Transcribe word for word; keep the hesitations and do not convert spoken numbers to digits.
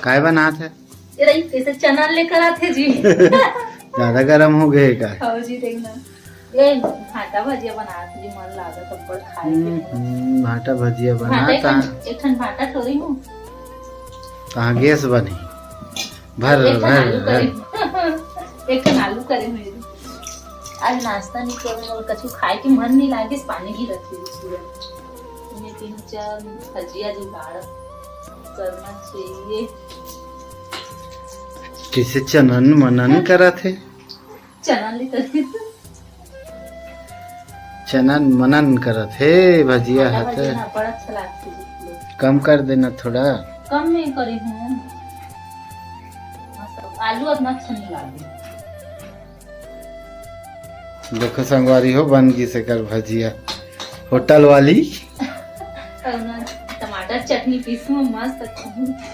काय बनात हे? ये रही, कैसे चना लेकर आते जी। ज्यादा गरम हो गए का? हाँ जी, देखना। ये भाटा भजिया बनात जी, मन लागत अब्बड़ खाए के। हम्म, हम्म, भाटा भजिया भाटा बनात एक ठन, एक ठन भाटा थोड़ी हूँ। कहाँ गैस बनी? भर, एक ठन भर, आलू भर। करे। एक ठन आलू करे मेरे। आज नाश्ता नहीं करे और कछु खाए के मन नहीं लागे, पानी गिरत हे पूरा। मैं तीन चार भजिया जुगाड़ करना चाहिए। कैसे चनन मनन करत हे? चना ले कर। चनन मनन करत हे भजिया भाटा हा त। भजिया ना, बड़ा अच्छा लागथे जी। कम कर देना थोड़ा। कम नहीं करी हूँ। मतलब, आलू उतना अच्छा नहीं लागे। देखो संगवारी हो, बन गिस एकर भजिया, होटल वाली। और ना, टमाटर चटनी पीसू, मस्त खाऊं।